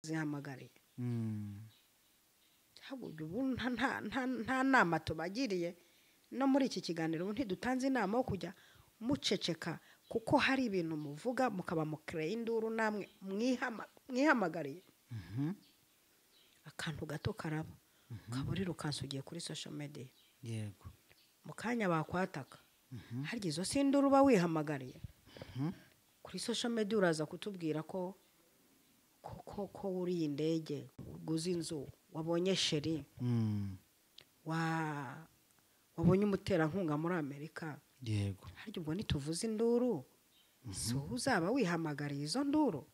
Zihamagariye. Ubu nta nama tubagiriye no muri iki kiganiro, ubu ntidutanze inama yo kujya muceceka, kuko hari ibintu muvuga mukaba mukereye induru namwe mwihamagariye. Akantu gato karaba kaburira ukansugiye kuri social media. Yego. Mu kanya bakwataka harya izo si induru uba wihamagariye kuri social media. Uraza kutubwira ko ko wuriye indege, uguze inzu, wabonye chéri, wabonye umuterankunga muri Amerika. Yego. Harya ubwo ntituvuze induru? Si wowe uzaba wihamagariye izo nduru?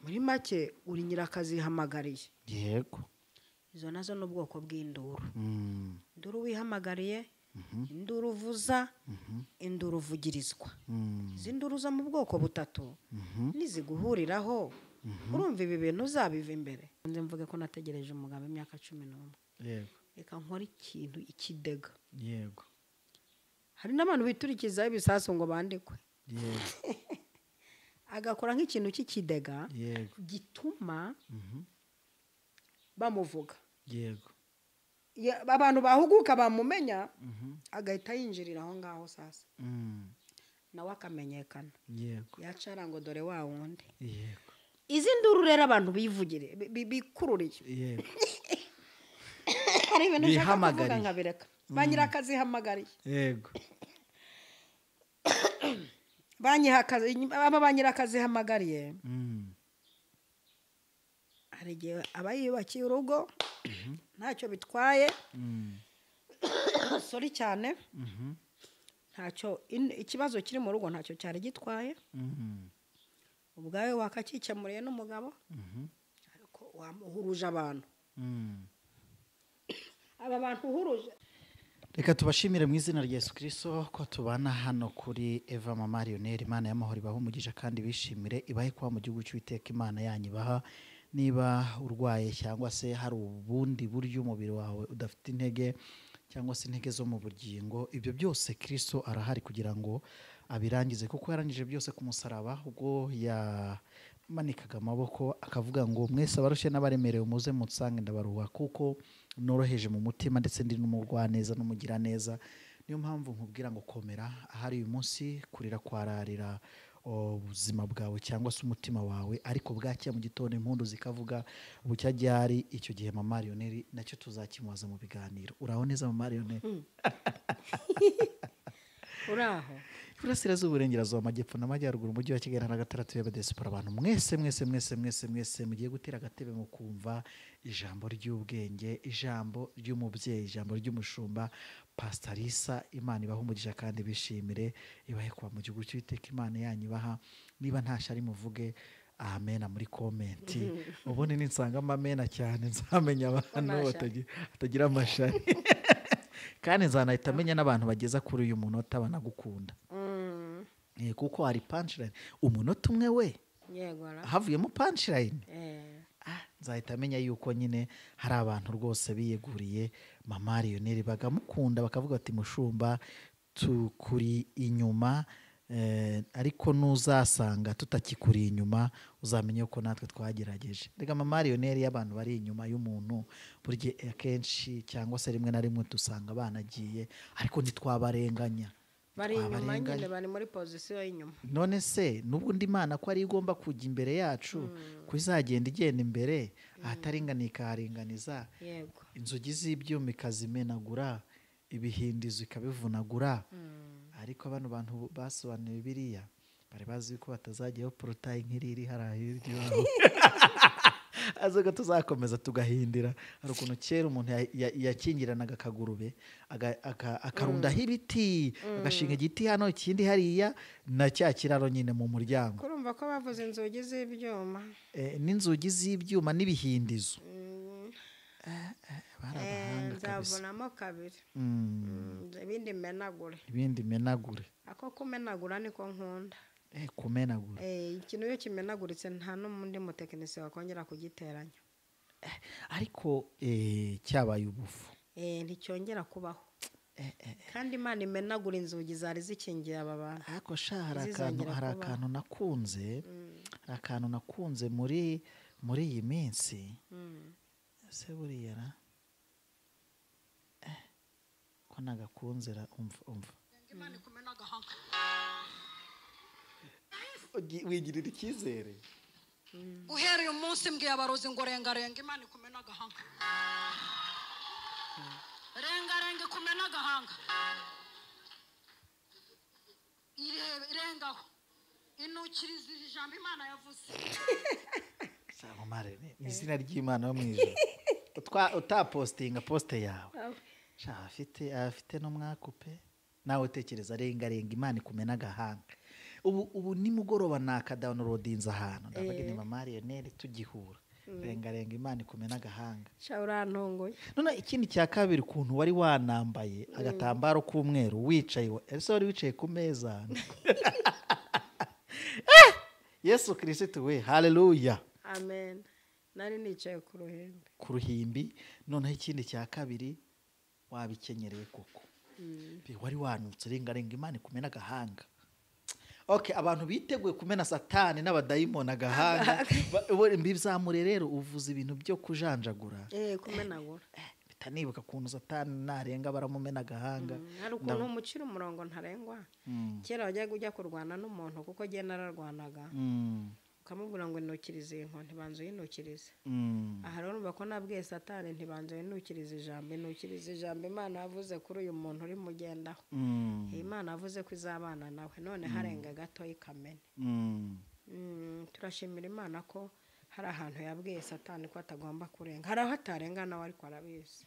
Muri make uri nyirakazihamagariye. Yego. Izo nazo ni ubwoko bw'induru. Induru wihamagariye, induru uvuza, induru uvugirizwa. Izi nduru zo mu bwoko butatu niziguhuriraho, urumva ibi bintu uzabiva imbere. Nze mvuge ko nategereje umugabo imyaka 11. Yego. Reka nkore ikintu ikidega. Yego. Hari n'abantu biturikizaho ibisasu ngo bandikwe. Yego. Agakora nk'ikintu cy'ikidega Yego. gituma bamuvuga. Yego. Abantu bahuguka bamumenya, agahita yinjirira aho ngaho sasa, nawe akamenyekana. Yego. Yacara ngo dore wa wundi. Yego. Izi nduru rero abantu bivugire, bikururiye. Yego. Hari ibintu nshaka kuvuga Bihamagariye. nkabireka. Ba nyirakazihamagariye. Yego. Aba ba nyirakazihamagariye, hari igihe aba yiyubakiye urugo ntacyo bitwaye, sorry cyane, ntacyo ikibazo kiri mu rugo ntacyo cyari gitwaye, ubwawe wakakikemuriye n'umugabo, ariko wamuhuruje abantu. Aba bantu uhuruje. Reka tubashimire mu izina rya Yesu Kristo ko tubana hano kuri Eva Mama Lionel. Imana y'amahoro ibahe umugisha kandi bishimire, ibahe kuba mu gihugu cy'Uwiteka Imana yanyu ibaha. Niba urwaye cyangwa se hari ubundi buryo umubiri wawe udafite intege cyangwa se intege zo mu bugingo, ibyo byose Kristo arahari kugira ngo abirangize, kuko yarangije byose ku musaraba ubwo yamanikaga amaboko akavuga ngo mwese abarushye n'abaremerewe muze munsange ndabaruha, kuko noroheje mu mutima ndetse ndi n'umugwaneza n'umugiraneza. Niyo mpamvu nkubwira ngo komera, ahari uyu munsi kurira kwararira ubuzima bwawe cyangwa se umutima wawe, ariko bwacya mu gitondo impundu zikavuga, bucya ryari icyo gihe Mama Lionel nacyo tuzakimubaza mu biganiro. Uraho neza Mama Lionel? Uraho. Iburasirazuba, Uburengerazuba, Amajyepfo n'Amajyaruguru, Umujyi wa Kigali na gatandatu y'Abadesipora, abantu mwese mwese mwese mwese mwese mugiye gutera agatebe mu kumva ijambo ry'ubwenge, ijambo ry'umubyeyi, ijambo ry'umushumba Pastor Lisa. Imana ibahe umugisha kandi bishimire, ibahe kuba mu gihugu cy'Uwiteka Imana yanyu ibaha. Niba nta shari muvuge amena muri comment, ubundi ninsanga amena cyane nzamenya abantu Ko nta shari. batagira amashari, kandi nzanahita amenya n'abantu bageza kuri uyu munota banagukunda. Kuko hari punchline umunota umwe we Yego ra. havuyemo punchline. Nzahita amenya yuko nyine hari abantu rwose biyeguriye Mama Lionel bakamukunda, bakavuga bati mushumba tukuri inyuma, ariko nuzasanga tutakikuri inyuma uzamenye ko natwe twagerageje. Reka Mama Lionel, iyo abantu bari inyuma y'umuntu burya akenshi cyangwa se rimwe na rimwe dusanga banagiye, ariko ntitwabarenganya. Bari inyuma Twabarenganya. nyine, bari muri position y'inyuma. None se nubwo undi Imana ko ari igomba kujya imbere yacu, ko izagenda igenda imbere, ahataringaniye ikaharinganiza, inzugi z'ibyuma ikazimenagura, ibihindizo ikabivunagura. Ariko bano bantu basobanuye biriya bari bazi ko batazajyaho portail nk'iri iri hariya hirya iwabo, azaga tuzakomeza tugahindira. Hari ukuntu kera umuntu yakingiranaga akagurube, akarundaho ibiti, agashinga igiti hano, ikindi hariya, na cya kiraro nyine mu muryango. Kurumva ko bavuze inzugi z'ibyuma. N'inzugi z'ibyuma n'ibihindizo. Bari abahanga kabisa. Nzavunamo kabiri. Ibindi menagure. Ibindi menagure. Ako kumenagura niko nkunda. Kumenagura. Ikintu iyo kimenaguritse nta n'undi mutekinisiye wakongera kugiteranya. Ariko cyabaye ubufu. Nticyongera kubaho. Kandi Imana imenagura inzugi zari zikingiye aba bantu. Ariko sha hari akantu Ntizizongera hari kubaho. akantu nakunze, hari akantu nakunze muri Muri iyi minsi ese buriya ra ko nagakunzera umva wigirira icyizere. Uhereye umunsi mbwiye abarozi ngo rengarenga Imana ikumena agahanga, rengarenga ikumena agahanga, irengaho inukiriza ijambo Imana yavuze. Ni izina ry'Imana yo mu ijuru. Utapostinga poste yawe afite n'umwakupe nawe utekereza rengarenga Imana ikumena agahanga. Ubu nimugoroba nakadownloadinza ahantu ndavuga ni mama Lionel tugihura rengarenga Imana ikumena agahanga. Urantongoye. None ikindi cya kabiri ukuntu wari wanambaye agatambaro k'umweru wicaye, ese wari wicaye ku meza? Yesu Kristo we, haleluya, amen. Nari nicaye ku ruhimbi, ku ruhimbi. Noneho ikindi cya kabiri wabikenyereye koko, wari wanutse rengarenga Imana ikumena agahanga. Okay, abantu biteguye kumena Satani n'abadayimoni agahanga. Mbizamure rero uvuze ibintu byo kujanjagura, kumenagura. Bitanibuka kuntu Satani narenga baramumena agahanga. Hari ukuntu umucira umurongo ntarengwa. Kera wajyaga ujya kurwana n'umuntu kuko giye nararwanaga, ukamubwira ngo inukirize inko ntibanze uyinukirize. Aha rero urumva ko nabwiye Satani ntibanze uyinukirize ijambo, inukirize ijambo Imana yavuze kuri uyu muntu uri mugendaho. Imana yavuze ko izabana nawe, none harenga gato ikamene. Turashimira Imana ko hari ahantu yabwiye Satani ko atagomba kurenga, hari aho atarenga nawe ariko arabizi.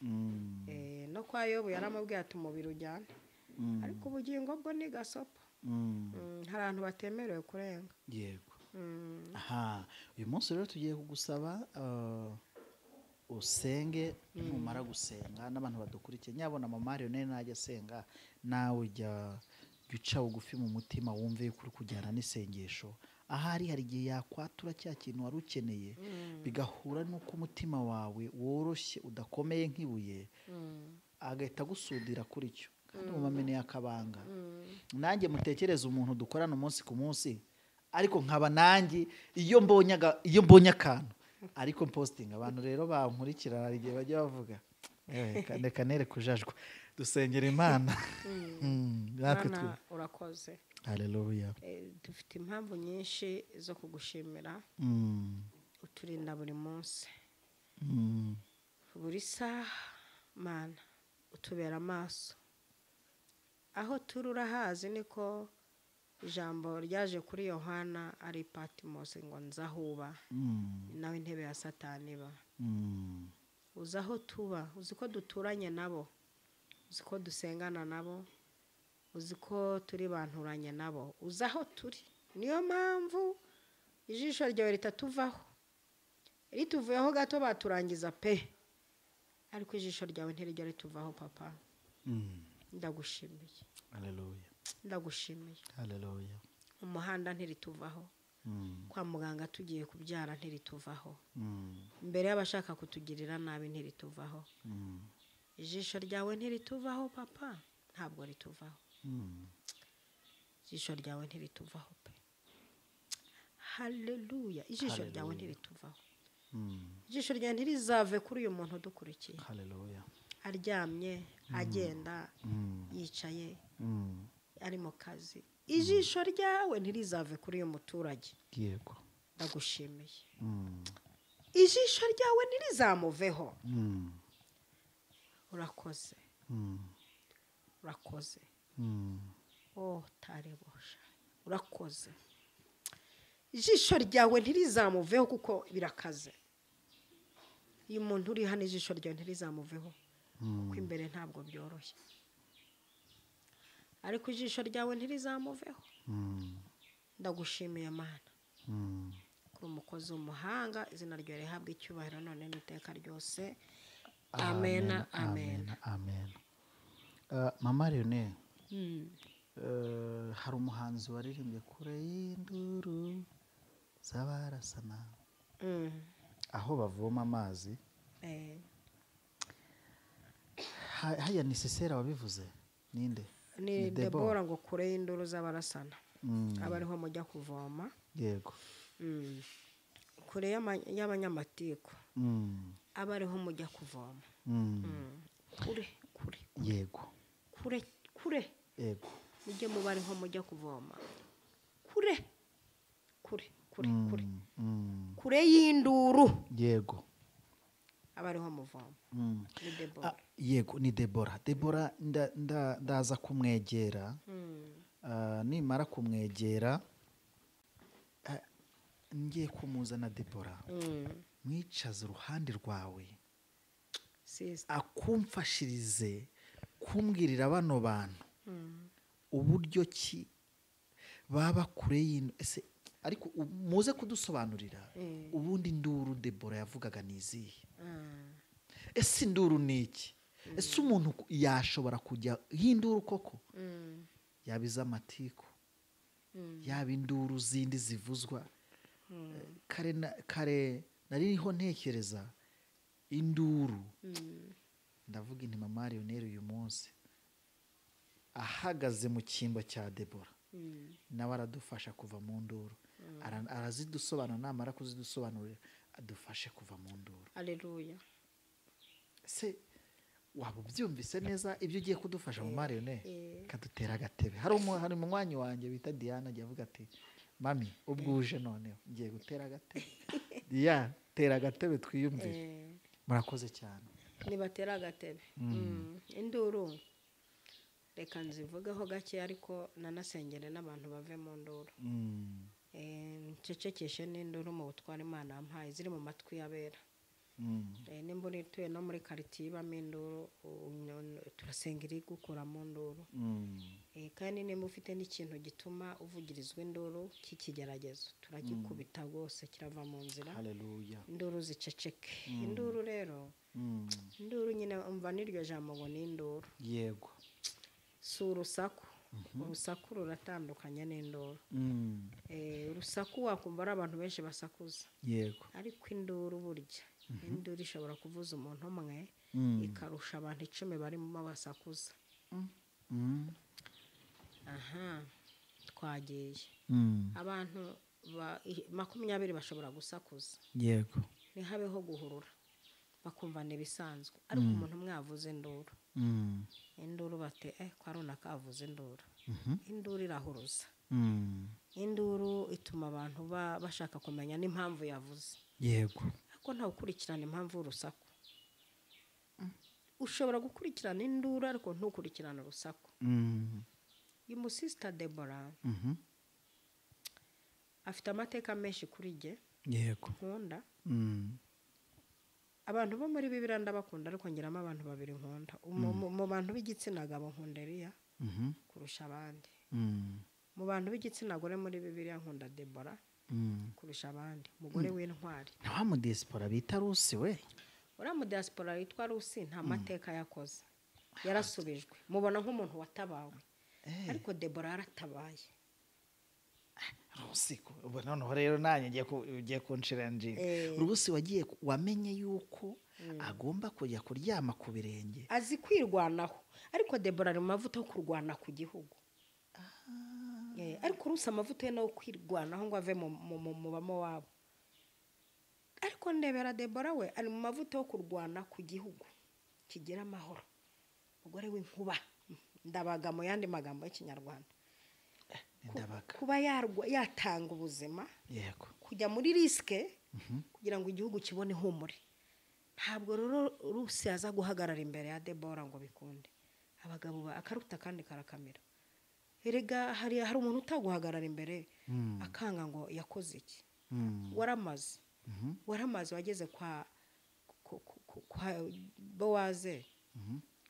No kwa Yobu yaramubwiye ati umubiri ujyane, ariko ubugingo bwo ni gasopo. Hari ahantu batemerewe kurenga. Yego. Aha, uyu munsi rero tugiye kugusaba usenge. Numara gusenga n'abantu badukurikiye, nyabona mama Lionel najya asenga, nawe ujya uca bugufi mu mutima wumve yuko uri kujyana n'isengesho. Ahari hari igihe yakwatura cya kintu wari ukeneye, bigahura n'uko umutima wawe woroshye udakomeye nk'ibuye, agahita agusudira kuri cyo. Kandi mu mamene y'akabanga, nanjye mutekereze umuntu dukorana umunsi ku munsi, ariko nkaba nanjye iyo mbonye akantu ariko posting, abantu rero bankurikira hari igihe bajya bavuga reka nere kujajwa. Dusengera Imana. Natwe urakoze. Haleluya. Dufite impamvu nyinshi zo kugushimira. Uturinda buri munsi, buri saha Mana utubera amaso. Aho turi urahazi, niko ijambo ryaje kuri Yohana ari Patmos ngo nzahuba, nawe intebe ya Satani iba. Uzi aho tuba, uzi ko duturanye nabo, uzi ko dusengana nabo, uzi ko turi banturanye nabo, uzi aho turi. Niyo mpamvu ijisho ryawe ritatuvaho, rituvuyeho gato baturangiza pe, ariko ijisho ryawe ntirijya rituvaho papa. Ndagushimiye. Haleluya. Ndagushimiye. Haleluya. Umuhanda ntirituvaho, kwa muganga tugiye kubyara ntirituvaho, mbere y'abashaka kutugirira nabi ntirituvaho. Ijisho ryawe ntirituvaho papa, ntabwo rituvaho. Ijisho ryawe ntirituvaho pe. Haleluya. Ijisho ryawe ntirituvaho. Ijisho ryawe ntirizave kuri uyu muntu udukurikiye. Haleluya. Aryamye, agenda, yicaye, ari mu kazi. Ijisho ryawe ntirizave kuri uyu muturage. Yego. Ndagushimiye. Ijisho ryawe ntirizamuveho. Urakoze. Urakoze. Oh, tarebosha. Urakoze. Ijisho ryawe ntirizamuveho kuko birakaze. Iyo umuntu uri hano ijisho ryawe ntirizamuveho, kuko imbere ntabwo byoroshye. Ariko ijisho ryawe ntirizamuveho. Ndagushimiye Mana. Kuri umukozi w'umuhanga, izina ryawe rihabwe icyubahiro none n'iteka ryose. Amen, amen, amen. Mama Lionel, hari umuhanzi waririmbye kure y'induru z'abarasana, aho bavoma amazi. Haya ni Sisera wabivuze, ninde? Ni Debora ngo kure y'induru z'abarasana, abariho mujya kuvoma. Yego. Kure y'abanyamatiku. Aba ariho mujya kuvoma. Kure kure. Yego. Kure kure. Yego. Mujye muba ariho mujya kuvoma. Kure kure kure kure. Kure y'induru. Yego. Aba ariho muvoma. Ni Debora. Yego, ni Debora. Debora ndaza kumwegera. Nimara kumwegera ngiye kumuzana Debora. Mwicaze uruhande rwawe. Akumfashirize kumbwirira bano bantu uburyo ki baba kure y'ino. Ese ariko muze kudusobanurira ubundi induru Debora yavugaga ni izihe? Ese induru ni iki? Ese umuntu yashobora kujya hinduru koko? Yaba iz'amatiku, yaba induru zindi zivuzwa. Kare nariho ntekereza induru. Ndavuga inti mama Lionel uyu munsi ahagaze mu cyimbo cya Debora, nawe aradufasha kuva mu nduru. Arazidusobanura, namara kuzidusobanurira adufashe kuva mu nduru. Haleluya. Se waba ubyumvise neza ibyo ugiye kudufasha mu Lionel? Kadutera agatebe. Hari umunywanyi wanjye bita Diana agiye avuga ati mami ubwuje noneho ngiye gutera agatebe. Diana tera agatebe twiyumvire. Murakoze cyane. Nibatera agatebe. Induru reka nzivugeho gake, ariko nanasengere n'abantu bave mu nduru. Ncecekeshe n'induru mu butware Imana yampaye ziri mu matwi y'abera. Nimba ituye no muri quartier ibamo induru, turasenga iri gukura mu nduru. Kandi nimba ufite n'ikintu gituma uvugirizwa induru cy'ikigeragezo, turagikubita rwose kirava mu nzira. Haleluya. Induru ziceceke. Induru rero, induru nyine umva n'iryo jambo ngo ni induru. Yego. Si urusaku. Urusaku ruratandukanye n'induru. Urusaku wakumva ari abantu benshi basakuza. Yego. Ariko induru burya, induru ishobora kuvuza umuntu umwe ikarusha abantu 10 barimo basakuza. Aha twagiye. Abantu 20 bashobora gusakuza. Yego. Ntihabeho guhurura, bakumva n'ibisanzwe. Ariko umuntu umwe yavuze induru. Induru bate kwa runaka avuze induru. Induru irahuruza. Induru ituma abantu bashaka kumenya n'impamvu yavuze. Yego. Ariko nta ukurikirana impamvu y'urusaku. Ushobora gukurikirana induru ariko ntukurikirana urusaku. Uyu musista Debora afite amateka menshi kuri jye. Yego. Nkunda. Abantu bo muri Bibiliya ndabakunda, ariko ngiramo abantu babiri nkunda. Mu bantu b'igitsina gabo nkunda Eliya kurusha abandi. Mu bantu b'igitsina gore muri Bibiliya nkunda Debora kurusha abandi. Umugore w'intwari. Nta mu diaspora bita Rusi we. Uriya mu diaspora yitwa Rusi nta mateka yakoze. Yarasubijwe. Mubona nk'umuntu watabawe. Ariko Debora yaratabaye. Rusi ko ubu noneho rero nanjye ugiye kunshira njinga. Rusi wagiye wamenye yuko agomba kujya kuryama ku birenge. Azi kwirwanaho. Ariko Debora ari mu mavuta yo kurwana ku gihugu. Ariko Rusi amavuta ye nawo kwirwanaho ngo ave mu Bamowabu. Ariko ndebera Debora we ari mu mavuta yo kurwana ku gihugu kigira amahoro. Umugore w'inkuba. Ndabaga mu yandi magambo y'Ikinyarwanda. Ndabaga. Kuba yatanga ubuzima. Yego. Kujya muri riske kugira ngo igihugu kibone humure. Ntabwo rero Rusi aza guhagarara imbere ya Debora ngo bikunde. Abagabo akaruta kandi karakamera. Erega hari umuntu utaguhagarara imbere akanga ngo yakoze iki. Waramaze. Waramaze wageze kwa Bowaze.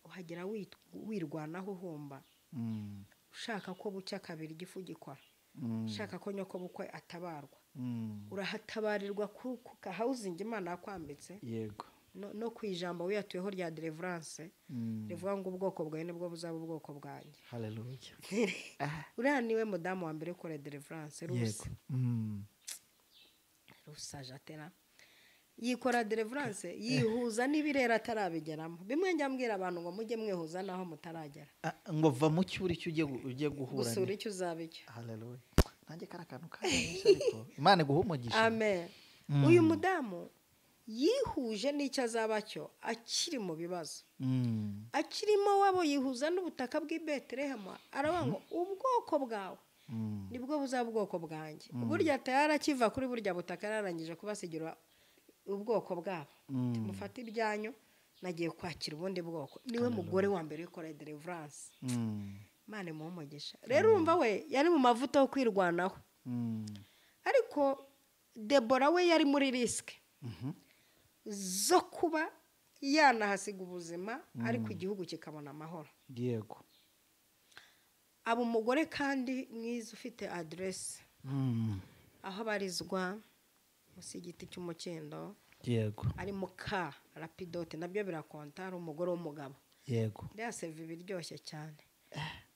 Uhagera wirwanaho uhomba. Ushaka ko bucya kabiri igifu gikora. Ushaka ko nyoko bukwe atabarwa. Urahatabarirwa ku housing Imana yakwambitse. Yego. No ku ijambo wiyatuyeho rya deliverance rivuga ngo ubwoko bwawe nibwo buzaba ubwoko bwanjye. Haleluya. Uriya niwe mudamu wa mbere ukora deliverance Rusi. Rusi ajatera yikora deliverance yihuza n'ibirera atarabigeramo. Bimwe njya mbwira abantu ngo mujye mwihuza naho mutaragera. Ngo va mu cyuri cyo ugiye guhura. Gusura icyo uzaba icyo. Haleluya. Nanjye kara kantu kaje ariko Imana iguhe umugisha. Amen. Uyu mudamu yihuje n'icyo azaba cyo akiri mu bibazo, akirimo wabo, yihuza n'ubutaka bw'i Betelehemu, aravuga ngo ubwoko bwawe nibwo buzaba ubwoko bwanjye. Burya tayari akiva kuri burya butaka yararangije kubasigira ubwoko bwabo, mufate ibyanyu, nagiye kwakira ubundi bwoko. Niwe mugore wa mbere wikoreye deliverance. Imana imuhe umugisha. Rero urumva we yari mu mavuta yo kwirwanaho, ariko Debora we yari muri risque zo kuba yanahasiga ubuzima, ariko igihugu kikabona amahoro. Yego. Aba umugore kandi mwiza ufite aderesi aho abarizwa munsi y'igiti cy'umukindo. Yego. Ari muka Rapidote, nabyo birakonta, ari umugore w'umugabo. Yego. Iriya seve iba iryoshye cyane.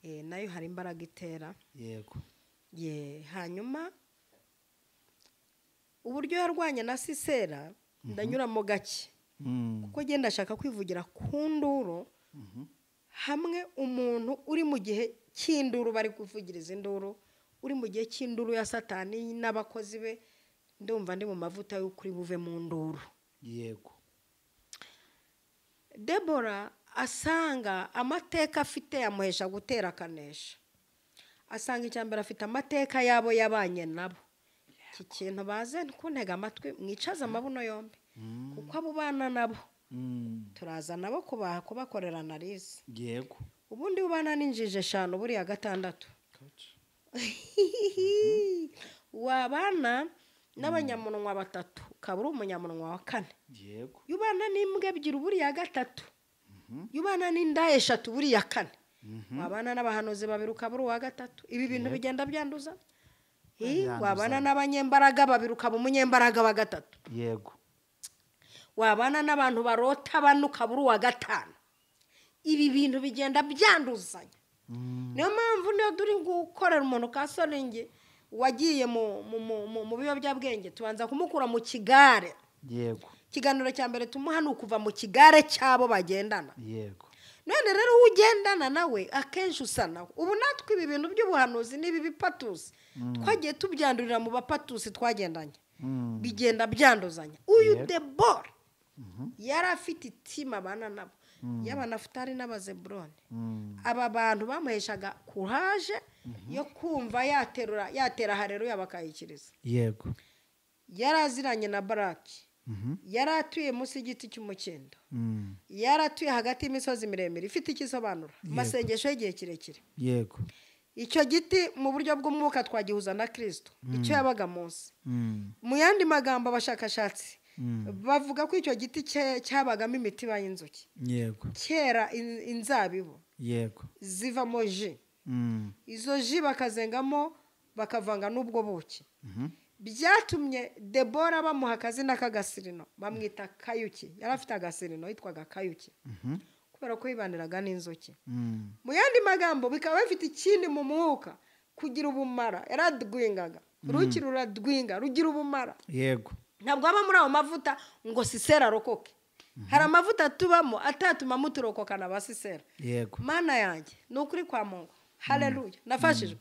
Nayo hari imbaraga itera. Yego. Ye, hanyuma uburyo yarwanye na Sisera ndanyuramo gake, kuko genda ashaka kwivugira ku nduru. Hamwe umuntu uri mu gihe cy'induru, bari kuvugiriza induru, uri mu gihe cy'induru ya Satani n'abakozi be, ndumva ndi mu mavuta y'ukuri buve mu nduru. Yego. Debora asanga amateka afite yamuhesha gutera akanesha. Asanga icya mbere afite amateka yabo yabanye nabo. Iki kintu baze kuntega amatwi, mwicaze amabuno yombi, kuko abo ubana nabo turaza nabo kubaha kubakorera analize. Yego. Ubundi ubana n'injiji 5 buriya 6. Wabana n'abanyamunwa 3 ukaba uri umunyamunwa wa 4. Yego. Yubana n'imbwa 2 buriya 3. Yubana n'inda 3 buriya 4. Wabana n'abahanuzi 2 ukaba uri uwa 3. Ibi bintu bigenda byanduza. Wabana n'abanyembaraga 2 ukaba umunyembaraga wa 3. Yego. Wabana n'abantu barota 4 ukaba uri uwa 5. Ibi bintu bigenda byanduzanya. Niyo mpamvu niyo turi gukorera umuntu kasoringi wagiye mu biyobyabwenge, tubanza kumukura mu kigare. Yego. Ikiganiro cya mbere tumuha ni ukuva mu kigare cyabo bagendana. Yego. None rero ugendana nawe akenshi usa nawe. Ubu natwe ibi bintu by'ubuhanuzi n'ibi bipatusi twagiye tubyandurira mu bapatusi twagendanye, bigenda byanduzanya. Uyu Debora yari afite itima abana nabo, yaba Nafutali n'Abazeburoni. Aba bantu bamuheshaga courage yo kumva yaterura, yatera hareruya bakayikiriza. Yego. Yaraziranye na Baraki. Yaratuye munsi y'igiti cy'umukindo. Yaratuye hagati y'imisozi miremire ifite ikisobanuro, amasengesho y'igihe kirekire. Yego. Icyo giti mu buryo bw'umwuka twagihuza na Kristo, icyo yabaga munsi. Mu yandi magambo abashakashatsi bavuga ko icyo giti cyabagamo imitiba y'inzuki. Yego. Kera inzabibu. Yego. Zivamo ji. Izo ji bakazengamo bakavanga n'ubwo buki. Byatumye Debora bamuha akazina k'agasirino, bamwita Kayuki. Yari afite agasirino yitwaga Kayuki, kubera ko yibaniraga n'inzuki. Mu yandi magambo bikaba bifite ikindi mu mwuka, kugira ubumara. Yaradwingaga, uruki ruradwinga rugira ubumara. Yego. Ntabwo aba muri ayo mavuta ngo Sisera arokoke. Hari amavuta tubamo atatuma muturokokana ba Sisera. Yego. Mana yanjye ni ukuri kwa Mungu. Haleluya, nafashijwe.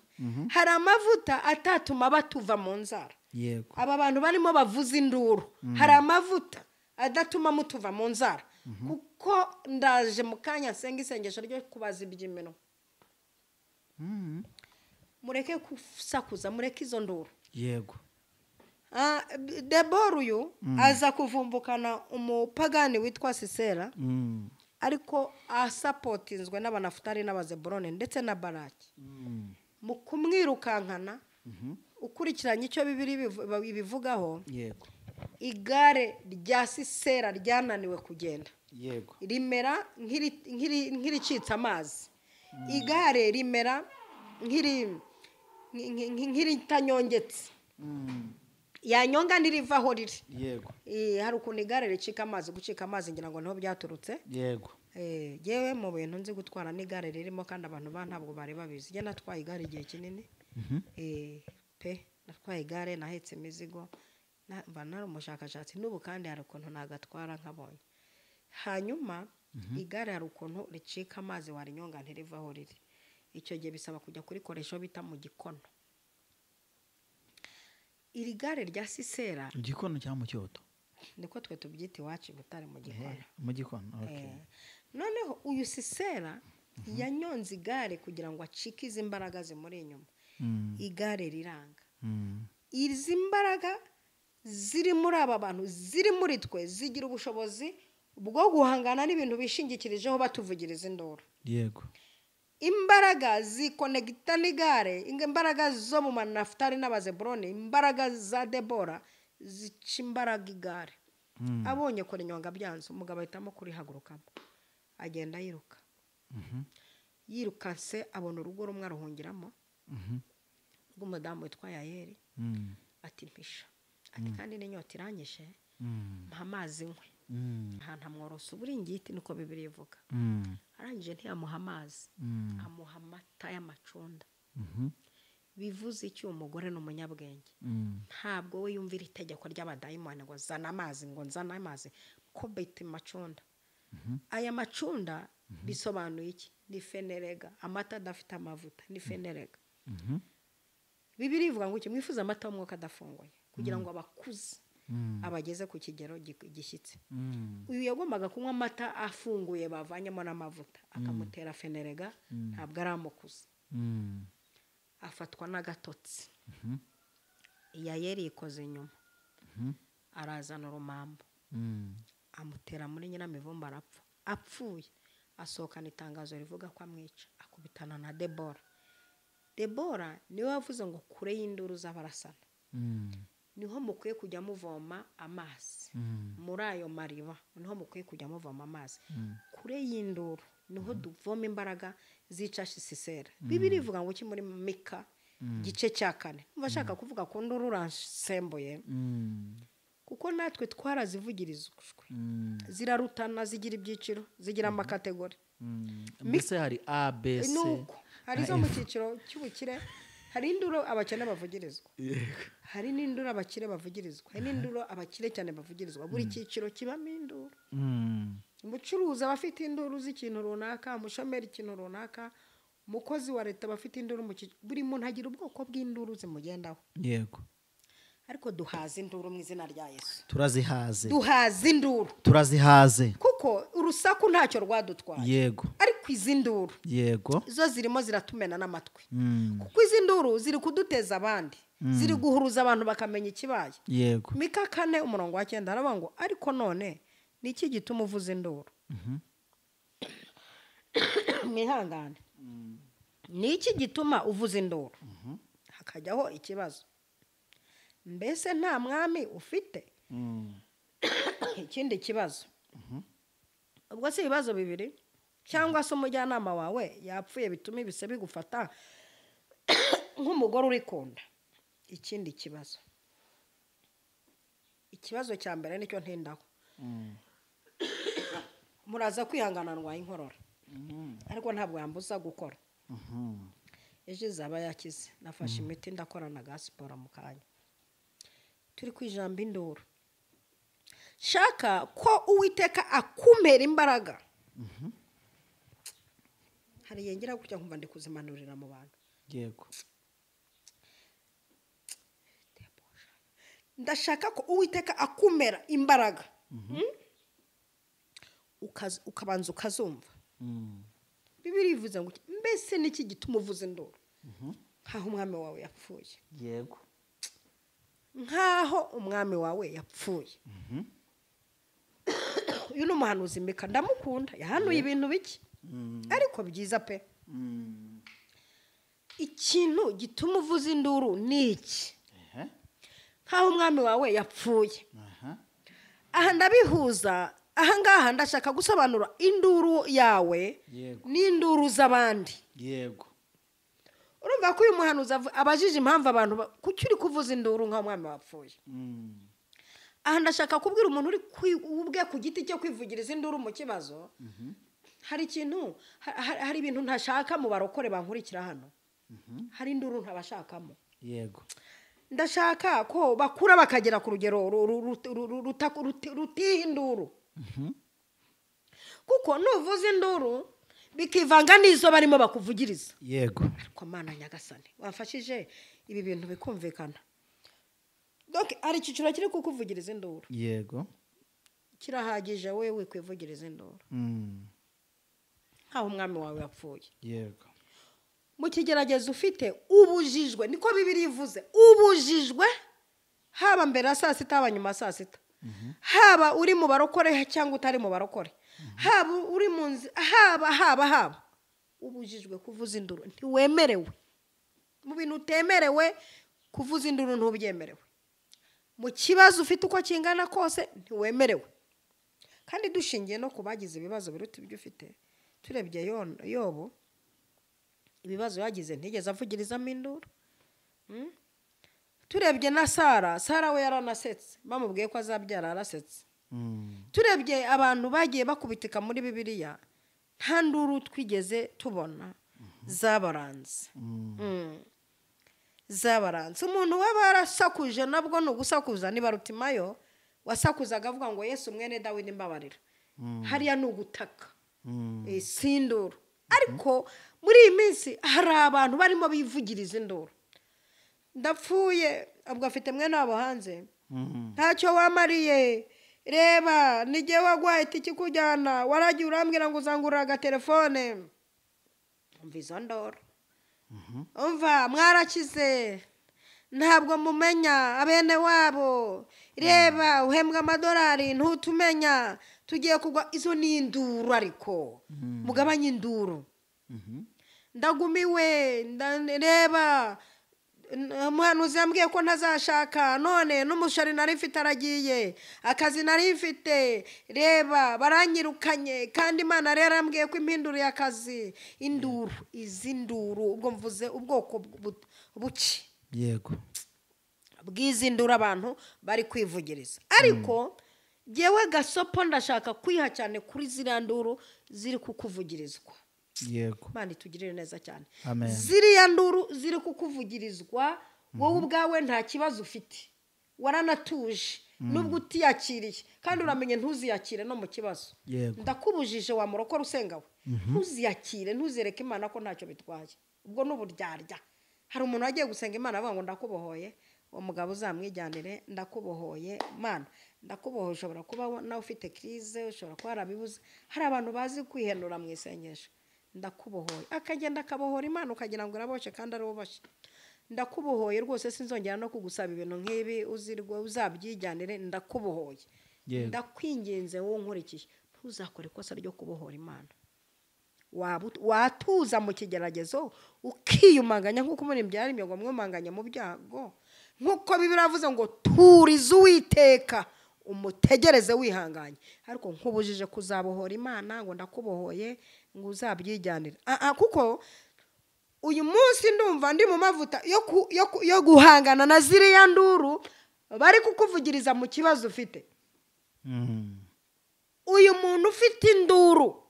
Hari amavuta atatuma batuva mu nzara. Yego. Aba bantu barimo bavuza induru, hari amavuta adatuma mutuva mu nzara. Kuko ndaje mu kanya nsenga isengesho ryo kubaza iby'iminwa. Mureke kusakuza, mureke izo nduru. Yego. Debora uyu aza kuvumbukana umupagani witwa Sisera, ariko asapotinzwe n'Abanafutali n'Abazeburoni ndetse na Baraki. Mu kumwirukankana, ukurikiranye icyo Bibiliya ibivugaho, Yego. igare rya Sisera ryananiwe kugenda. Yego. Rimera nk'iricitse amazi. Igare rimera nk'iritanyongetse. Yanyonga ntirivaho riri. Yego. Hari ukuntu igare ricika amazi, gucika amazi ngira ngo niho byaturutse. Yego. Yewe mu bintu nzi gutwara n'igare ririmo, kandi abantu ba ntabwo bari babizi. Njye natwaye igare igihe kinini. Pe natwaye igare, nahetse imizigo, mba nari umushakashatsi n'ubu kandi hari ukuntu nagatwara nkabonye. Hanyuma igare hari ukuntu ricika amazi warinyonga ntirivaho riri. Icyo gihe bisaba kujya kurikoresha bita mu gikono. Iri gare rya Sisera mu gikono cyangwa mu cyoto? Niko twe tubyita iwacu i Butare, mu gikono. Mu gikono, okay. Noneho uyu Sisera yanyonze igare kugira ngo acike izi mbaraga zimuri inyuma. Igare riranga. Izi mbaraga ziri muri aba bantu, ziri muri twe, zigira ubushobozi bwo guhangana n'ibintu bishingikirijeho batuvugiriza induru. Yego. Imbaraga zikonegita n'igare, imbaraga zo mu Manafutali n'Abazeburoni, imbaraga za Debora zica imbaraga igare. Abonye kora inyonga byanze, umugabo ahitamo kurihagurukamo, agenda yiruka. Yirukanse abona urugo rumwe aruhungiramo rw'umudamu witwa Yayeli. Ati mpisha, ati kandi n'inyota iranyishe, mpa amazi nkwe. Ahantu amworosa uburingiti, niko Bibiliya ivuga. Arangije ntiyamuha amazi, amuha amata y'amacunda. Bivuze iki? Umugore ni umunyabwenge, ntabwo we yumvira itegeko ry'abadayimoni ngo zana amazi, ngo nzana amazi, ko bita amacunda. Aya macunda bisobanuye iki? Ni fenerega, amata adafite amavuta ni fenerega. Bibiliya ivuga ngo iki? Mwifuza amata y'umwuka adafunguye kugira ngo abakuze abageze ku kigero gishyitse. Uyu yagombaga kunywa amata afunguye bavanyemo n'amavuta, akamutera fenerega, ntabwo aramukuza. Afatwa n'agatotsi. Yayeli yikoze inyuma, arazana urumambo, amutera muri nyiramivumba, arapfa. Apfuye asohokana itangazo rivuga ko amwica, akubitana na Debora. Debora niwe wavuze ngo kure y'induru z'abarasana niho mukwiye kujya muvoma amazi. Muri ayo mariba niho mukwiye kujya muvoma amazi. Kure y'induru niho duvoma imbaraga zica Sisera. Bibiliya ivuga ngo iki muri Mika gice cya 4? Umva, ashaka kuvuga ku nduru uransembuye, kuko natwe twarazivugirizwe. Zirarutana, zigira ibyiciro, zigira amakategori. Mbese hari A, B, C? Nuko hari izo mu cyiciro cy'ubukire, hari induru abakene bavugirizwa, hari n'induru abakire bavugirizwa, hari n'induru abakire cyane bavugirizwa. Buri cyiciro kibamo induru. Umucuruzi aba afite induru z'ikintu runaka, umushomeri ikintu runaka, umukozi wa leta aba afite induru mu cyiciro. Buri muntu agira ubwoko bw'induru zimugendaho. Yego. Ariko duhaze induru mu izina rya Yesu. Turazihaze. Duhaze induru. Turazihaze. Kuko urusaku ntacyo rwadutwaye. Yego. Ariko izi nduru, Yego. zo zirimo ziratumena n'amatwi. Kuko izi nduru ziri kuduteza abandi, ziri guhuruza abantu bakamenya ikibaye. Yego. Mika 4 umurongo wa 9 haravuga ngo ariko none ni iki gituma uvuza induru? Mwihangane. Ni iki gituma uvuza induru? Hakajyaho ikibazo. Mbese nta mwami ufite? Ikindi kibazo. Ubwo si ibibazo bibiri? Cyangwa se umujyanama wawe yapfuye bituma ibise bigufata nk'umugore urikunda? Ikindi kibazo. Ikibazo cya mbere nicyo ntindaho. Muraza kwihangana, ndwaye inkorora, ariko ntabwo yambuza gukora. Ejo izaba yakize, nafashe imiti, ndakorana ga siporo mu kanya. Turi ku ijambo induru. Shaka ko Uwiteka akumera imbaraga. Hari yengera gutya nkumva ndi kuzimanurira mu bantu. Yego. Ndashaka ko Uwiteka akumera imbaraga. Ukabanza ukazumva. Bibiliya ivuze ngo mbese niki gituma uvuza induru? Nkaho umwami wawe yapfuye. Yego. Nkaho umwami wawe yapfuye. Uyu ni umuhanuzi Mika, ndamukunda, yahanuye ibintu bike ariko byiza pe. Ikintu gituma uvuza induru ni iki? Nkaho umwami wawe yapfuye. Aha ndabihuza, aha ngaha ndashaka gusobanura induru yawe n'induru z'abandi. Yego. Urumva ko uyu muhanuzi abajije impamvu abantu kuki uri kuvuza induru nkaho umwami wapfuye. Aha ndashaka kubwira umuntu uri ubwe ku giti cyo kwivugiriza induru mu kibazo. Hari ikintu, hari ibintu ntashaka mu barokore bankurikira hano. Hari induru ntabashakamo. Yego. Ndashaka ko bakura bakagera ku rugero rutiha induru. Kuko nuvuza induru bikivanga n'izo barimo bakuvugiriza. Yego. Ariko Mana Nyagasani wamfashije ibi bintu bikumvikana. Donc hari icyiciro kiri kukuvugiriza induru. Yego. Kirahagije wewe kwivugiriza induru. Nkaho umwami wawe yapfuye. Yego. Mu kigeragezo ufite ubujijwe, niko Bibiliya ivuze, ubujijwe haba mbere ya saa sita haba nyuma ya saa sita, haba uri mu barokore cyangwa utari mu barokore, haba uri mu nzi, haba ubujijwe kuvuza induru, ntiwemerewe. Mu bintu utemerewe kuvuza induru ntubyemerewe. Mu kibazo ufite uko kingana kose ntiwemerewe. Kandi dushingiye no kubagize ibibazo biruta ibyo ufite, turebye Yobu ibibazo yagize ntigeze avugirizamo induru. Turebye na Sara, Sara we yaranasetse, bamubwiye ko azabyara arasetse. Turebye abantu bagiye bakubitika muri Bibiliya, nta nduru twigeze tubona zabaranze. Zabaranze. Umuntu waba yarasakuje nabwo ni ugusakuza, niba Rutimayo wasakuzaga avuga ngo Yesu mwene Dawidi mbabarira, hariya ni ugutaka, si induru. Ariko muri iyi minsi hari abantu barimo bivugiriza induru. Ndapfuye, ubwo afite mwene wabo hanze, ntacyo wamariye, reba nijye wagwaye itike ikujyana, waragiye urambwira ngo uzangurira agatelefone. Umva izo ndoro, umva mwarakize, ntabwo mumenya abene wabo, reba uhembwa amadolari ntutumenya, tugiye kugwa. Izo ni induru, ariko mugabanye induru. Ndagumiwe, reba umuhanuzi yambwiye ko ntazashaka, none n'umushari nari mfite aragiye, akazi nari mfite, reba baranyirukanye, kandi Imana rero yarambwiye ko impinduriye akazi. Induru, izi nduru, ubwo mvuze ubwoko buke. Yego. Bw'izi nduru abantu bari kwivugiriza. Ariko jyewe gasopo ndashaka kwiha cyane kuri ziriya nduru ziri kukuvugirizwa. Yego. Imana itugirire neza cyane. Amen. Ziriya nduru ziri kukuvugirizwa, wowe ubwawe nta kibazo ufite, waranatuje nubwo utiyakiriye, kandi uramenye ntuziyakire no mu kibazo. Yego. Ndakubujije wa murokore usenga we, ntuziyakire, ntuzereke Imana ko ntacyo bitwaye, ubwo ni uburyarya. Hari umuntu wagiye gusenga Imana avuga ngo ndakubohoye, uwo mugabo uzamwijyanire, ndakubohoye Mana, ndakubohoye. Ushobora kuba nawe ufite crise, ushobora kuba warabibuze. Hari abantu bazi kwihenura mu isengesho, ndakubohoye, akagenda akabohora Imana ukagira ngo uraboshye kandi ari uboshye. Ndakubohoye rwose, sinzongera no kugusaba ibintu nk'ibi, uzirwe uzabyijyanire, ndakubohoye. Ndakwinginze wowe unkurikiye, ntuzakore ikosa ryo kubohora Imana. Watuza mu kigeragezo ukiyumanganya nk'uko umuririmbyi yaririmbye ngo mwumanganye mu byago, nk'uko Bibiliya iravuze ngo turize Uwiteka umutegereze wihanganye. Ariko nkubujije kuzabohora Imana ngo ndakubohoye ngo uzabyijyanire. Kuko uyu munsi ndumva ndi mu mavuta yo guhangana na ziriya nduru bari kukuvugiriza mu kibazo ufite. Uyu muntu ufite induru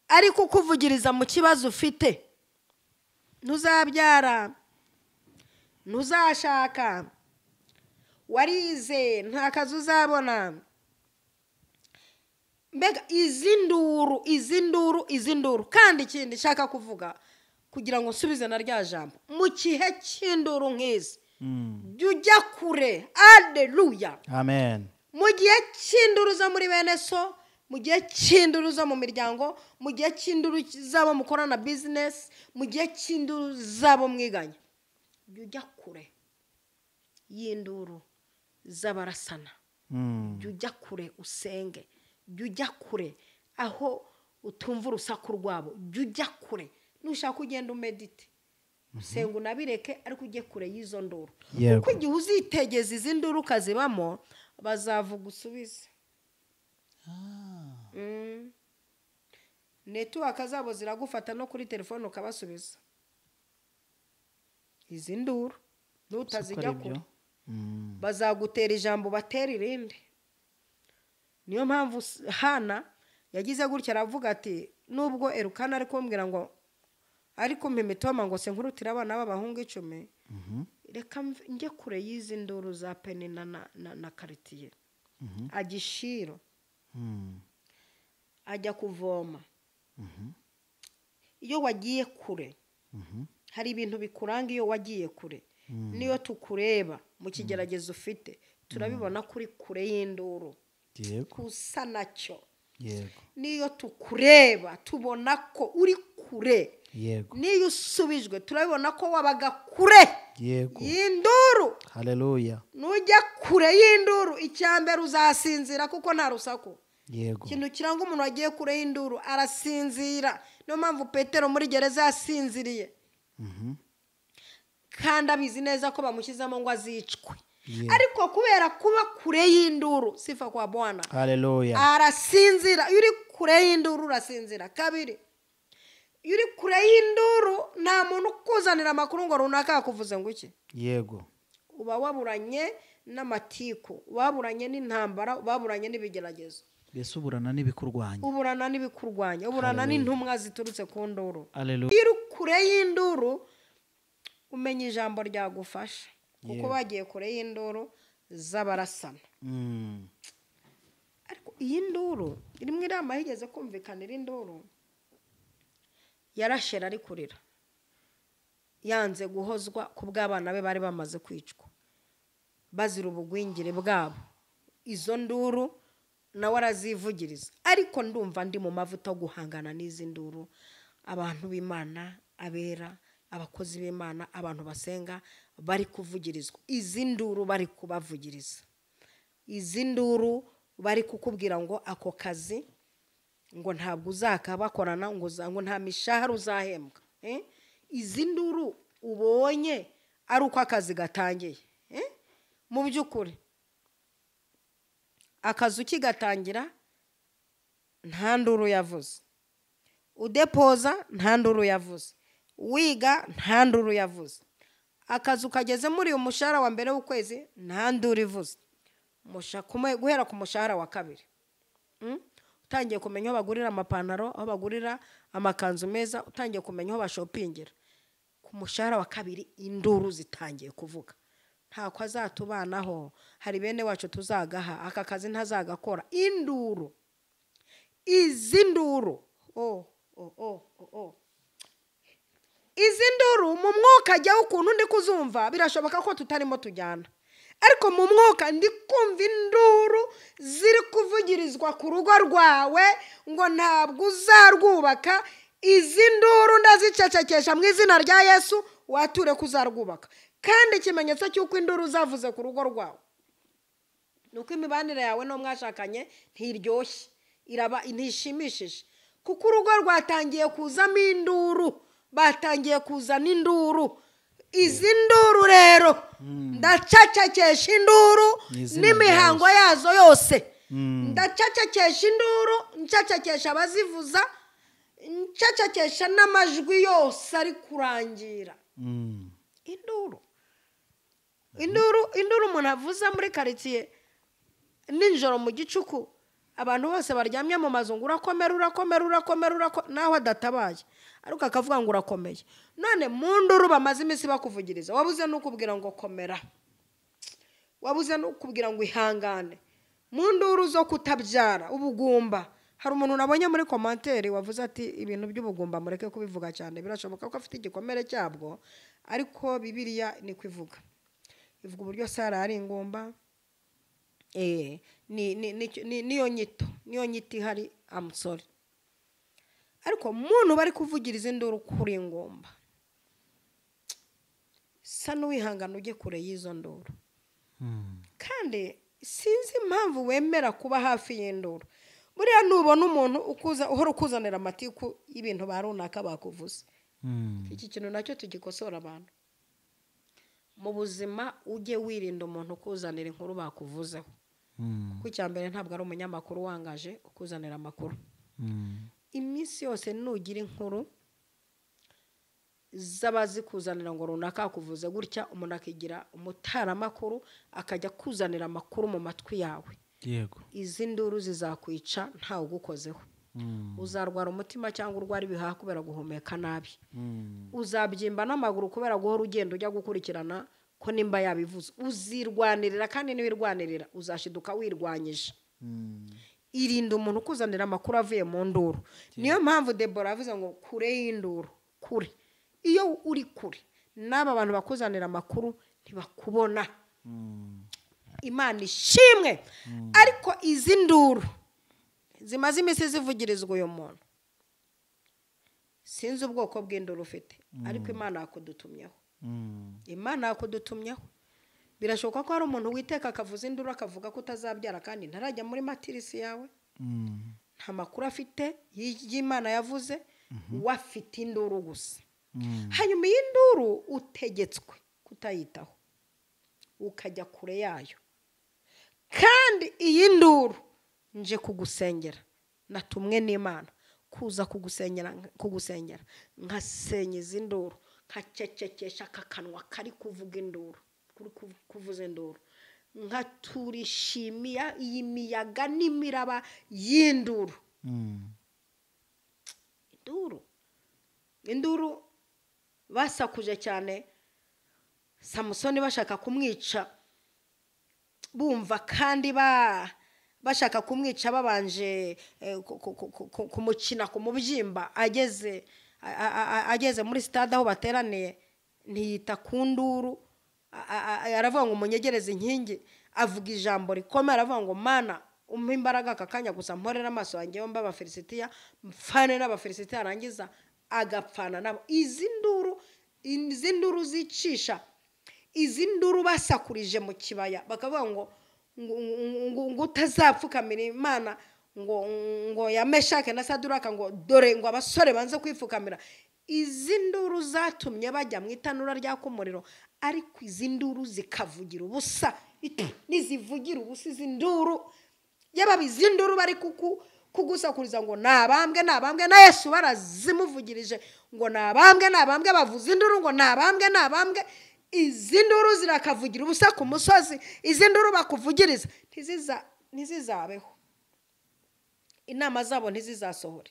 ari kukuvugiriza mu kibazo ufite, ntuzabyara, ntuzashaka, warize nta kazi uzabona. Mbega izi nduru, izi nduru, izi nduru. Kandi ikindi nshaka kuvuga kugira ngo nsubize na rya jambo, mu gihe cy'induru nk'izi jya ujya kure. Alleluya. Amen. Mu gihe cy'induru zo muri bene so, mu gihe cy'induru zo mu miryango, mu gihe cy'induru z'abo mukorana business, mu gihe cy'induru z'abo mwiganye, jya ujya kure y'induru z'abarasana. Jya ujya kure usenge, jya ujya kure aho utumva urusaku rwabo, jya ujya kure. Nushaka ugenda umedite, usenga unabireke, ariko ujye kure y'izo nduru. Kuko igihe uzitegeza izi nduru ukazibamo, bazavuga usubize. Netiwaka zabo ziragufata no kuri telefone ukabasubiza. Izi nduru nutazijya kure, bazagutera ijambo batera irindi. Niyo mpamvu Hana yagize gutya aravuga ati nubwo Elukana ari kumbwira ngo ari kumpa imitoma ngo se nkurutire abana b'abahungu 10, reka njye kure y'izi nduru za Penina na karitiye. Agishiro ajya kuvoma. Iyo wagiye kure, hari ibintu bikuranga iyo wagiye kure. Niyo tukureba mu kigeragezo ufite, turabibona kuri kure y'induru. Yego. Usa nacyo. Yego. Niyo tukureba tubona ko uri kure. Yego. Niyo usubijwe turabibona ko wabaga kure. Yego. Y'induru. Haleluya. Nujya kure y'induru, icyambere uzasinzira kuko nta rusaku. Yego. Ikintu kiranga umuntu wagiye kure y'induru arasinzira. Niyo mpamvu Petero muri gereza yasinziriye. Kandi abizi neza ko bamushyizemo ngo azicwe. Ariko kubera kuba kure y'induru, sifa kwa Bwana. Haleluya. Arasinzira. Iyo uri kure y'induru urasinzira. Kabiri, iyo uri kure y'induru nta muntu ukuzanira amakuru ngo runaka yakuvuze ngo iki. Yego. Uba waburanye n'amatiku, waburanye n'intambara, waburanye n'ibigeragezo. Mbese uburana n'ibikurwanya. Uburana n'ibikurwanya, uburana n'intumwa ziturutse ku nduru. Haleluya. Iyo uri kure y'induru umenya ijambo ryagufasha, kuko bagiye kure y'induru z'abarasana. Ariko iyi nduru rimwe inama yigeze kumvikanira induru yarashera ari kurira, yanze guhozwa ku bw'abana be bari bamaze kwicwa bazira ubugwingire bwabo. Izo nduru nawe arazivugiriza. Ariko ndumva ndi mu mavuta yo guhangana n'izi nduru. Abantu b'Imana, abera, abakozi b'Imana, abantu basenga bari kuvugirizwa izi nduru, bari kubavugiriza izi nduru, bari kukubwira ngo ako kazi ngo ntabwo uzakabakorana, ngo nta mishahara uzahembwa. Izi nduru ubonye ari uko akazi gatangiye. Mu by'ukuri akazi ukigatangira nta nduru yavuze, udepoza nta nduru yavuze, wiga nta nduru yavuze, akazi ukageze muri uyu mushahara wa mbere w'ukwezi nta nduru ivuze, guhera ku mushahara wa kabiri utangiye kumenya aho bagurira amapantaro, aho bagurira amakanzu meza, utangiye kumenya aho bashopingira. Ku mushahara wa kabiri induru zitangiye kuvuga, ntako azatubanaho, hari bene wacu tuzagaha, aka kazi ntazagakora. Induru, izi nduru, izi nduru mu mwuka ajyaho ukuntu ndi kuzumva, birashoboka ko tutarimo tujyana, ariko mu mwuka ndi kumva induru ziri kuvugirizwa ku rugo rwawe ngo ntabwo uzarwubaka. Izi nduru ndazicecekesha mu izina rya Yesu, wature kuzarwubaka. Kandi ikimenyetso cy'uko induru zavuze ku rugo rwawe ni uko imibanire yawe n'uwo mwashakanye ntiryoshye, iraba ntishimishije, kuko urugo rwatangiye kuzamo induru, batangiye kuzana induru. Izi nduru rero ndacecekesha induru n'imihango yazo yose. Ndacecekesha induru, ncecekesha abazivuza, ncecekesha n'amajwi yose ari kurangira. Induru, induru, induru umuntu avuza muri karitsiye nijoro mu gicuku, abantu bose baryamye mu mazu ngo urakomera, urakomera, urakomera, naho adatabaye ariko akavuga ngo urakomeye. None mu nduru bamaze iminsi bakuvugiriza, wabuze n'ukubwira ngo komera, wabuze n'ukubwira ngo ihangane. Mu nduru zo kutabyara, ubugumba. Hari umuntu nabonye muri commentaire wavuze ati ibintu by'ubugumba mureke kubivuga cyane, birashoboka ko afite igikomere cyabwo, ariko Bibiliya ni kwivuga, ivuga uburyo Sara ari ingumba. Niyo nyito, niyo nyito ihari, I'm sorry. Ariko muntu bari kuvugiriza induru kuri ingumba, sa n'uwihangana ujye kure y'izo nduru. Kandi sinzi impamvu wemera kuba hafi y'induru. Buriya nubona umuntu uhora ukuzanira amatiku y'ibintu ba runaka bakuvuze, iki kintu nacyo tugikosora abantu mu buzima. Ujye wirinda umuntu ukuzanira inkuru bakuvuzeho, kuko icya mbere ntabwo ari umunyamakuru wangaje ukuzanira amakuru. Iminsi yose nugira inkuru z'abazikuzanira ngo runaka akuvuze gutya, umuntu akigira umutaramakuru akajya kuzanira amakuru mu matwi yawe. Yego. Izi nduru zizakwica ntawe ugukozeho. Uzarwara umutima cyangwa urwara ibihaha kubera guhumeka nabi. Uzabyimba n'amaguru kubera guhora ugenda ujya gukurikirana ko nimba yabivuze. Uzirwanirira, kandi niwirwanirira uzashiduka wirwanyije. Irinda umuntu ukuzanira amakuru avuye mu nduru. Niyo mpamvu Deborah avuze ngo kure y'induru, kure. Iyo uri kure N'aba bantu bakuzanira amakuru ntibakubona. Imana ishimwe. Ariko izi nduru zimaze iminsi zivugirizwa uyu muntu, sinzi ubwoko bw'induru ufite, ariko Imana yakudutumyeho. Imana yakudutumyeho. Birashoboka ko hari umuntu witeka akavuza induru akavuga ko utazabyara kandi ntarajya muri matirisi yawe. Nta makuru afite y'Imana yavuze, wafite induru gusa. Hanyuma iyi nduru utegetswe kutayitaho, ukajya kure yayo. Kandi iyi nduru nje kugusengera, natumwe n'Imana kuza kugusengera nkasenya izi nduru, nkacecekesha akakanwa kari kuvuga induru, kuri kuvuza induru, nkaturishimiya iyi miyaga n'imiraba y'induru. Induru basakuje cyane Samusoni bashaka kumwica, bumva kandi bashaka kumwica babanje kumukina ku mubyimba. Ageze muri stade aho bateraniye, ntiyita ku nduru, aravuga ngo munyegereze inkingi, avuga ijambo rikomeye, aravuga ngo Mana umpe imbaraga aka kanya gusa mporera amaso yanjye yombi Abafilisitiya, mfane n'Abafilisitiya, arangiza agapfana nabo. Izi nduru zicisha, izi nduru basakurije mu kibaya bakavuga ngo ngo utazapfukamira Imana, ngo ya Meshake na Saduraka, ngo dore ngo abasore banze kwipfukamira. Izi nduru zatumye bajya mu itanura ryaka umuriro, ariko izi nduru zikavugira ubusa. Nizivugira ubusa izi nduru, yaba izi nduru bari kugusakuriza ngo nabambwe nabambwe, na Yesu barazimuvugirije ngo nabambwe nabambwe, bavuza induru ngo nabambwe nabambwe. Izi nduru zirakavugira ubusa ku musozi, izi nduru bakuvugiriza ntizizabeho, inama zabo ntizizasohore.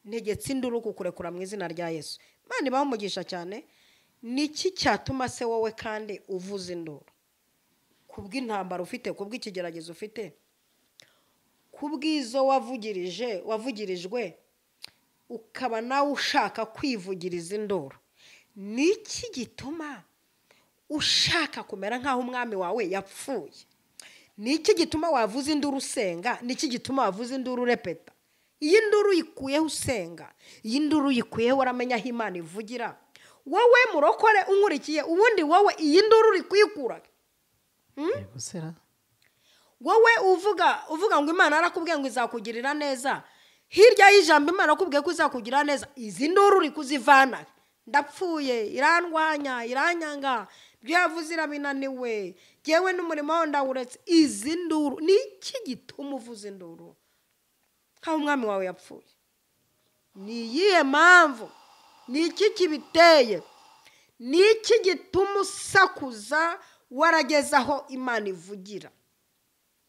Ntegetse induru kukurekura mu izina rya Yesu. Imana ibahe umugisha cyane. Niki cyatuma se wowe kandi uvuza induru kubw'intambara ufite, kubw'ikigeragezo ufite, kubw'izo wavugirije wavugirijwe, ukaba nawe ushaka kwivugiriza induru? Niki gituma ushaka kumera nk'aho umwami wawe yapfuye? Niki gituma wavuza induru usenga? Niki gituma wavuza induru urepeta? Iyi nduru uyikuyeho usenga, iyi nduru uyikuyeho waramenya aho Imana ivugira. Wowe murokore unkurikiye, ubundi wowe iyi nduru uri kuyikura. Wowe uvuga ngo Imana arakubwiye ngo izakugirira neza, hirya y'ijambo Imana akubwiye ko izakugirira neza, izi nduru uri kuzivana. Ndapfuye, irandwanya, iranyanga, ibyo yavuze irabinaniwe, jyewe n'umurimo wawe ndawuretse. Izi nduru, niki gituma uvuza induru nkaho umwami wawe yapfuye? Ni iyihe mpamvu? Ni iki kibiteye? Ni iki gituma usakuza warageze aho Imana ivugira?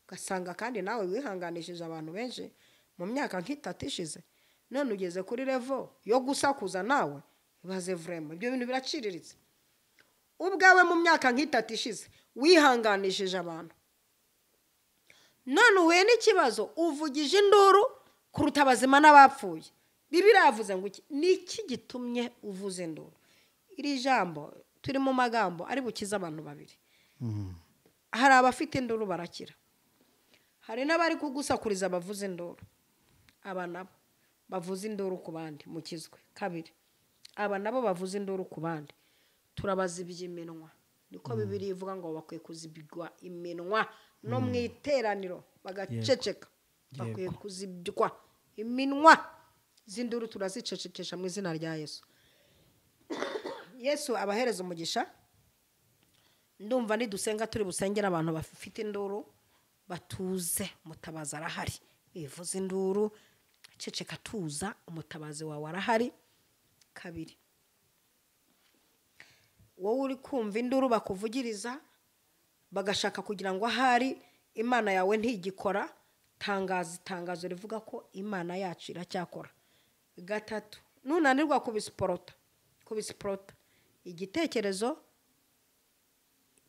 Ugasanga kandi nawe wihanganishije abantu benshi mu myaka nk'itatu ishize, none ugeze kuri level yo gusakuza nawe. Ibaze vraiment, ibyo bintu biraciriritse. Ubwawe mu myaka nk'itatu ishize wihanganishije abantu, none uhuye n'ikibazo uvugije induru kuruta abazima n'abapfuye. Bibiliya yavuze ngo iki? Niki gitumye uvuza induru? Iri jambo turi mu magambo ari bukize abantu babiri. Hari abafite induru barakira, hari n'abari kugusakuriza bavuza induru. Aba nabo bavuza induru ku bandi mukizwe. Kabiri, aba nabo bavuza induru ku bandi turabazibya iminwa. Niko Bibiliya ivuga ngo bakwiye kuzibigwa iminwa no mu iteraniro bagaceceka. Bakwiye kuzibywa iminwa. Zinduru turazicecekesha mu izina rya Yesu. Yesu abahereza umugisha. Ndumva nidusenga turi busengera abantu bafite induru batuze, umutabazi arahari. Bivuze induru, ceceka, tuza, umutabazi wawe arahari. Kabiri, wowe uri kumva induru bakuvugiriza bagashaka kugira ngo ahari Imana yawe ntigikora, tangaza itangazo rivuga ko Imana yacu iracyakora. Gatatu, nunanirwa kubisiporota igitekerezo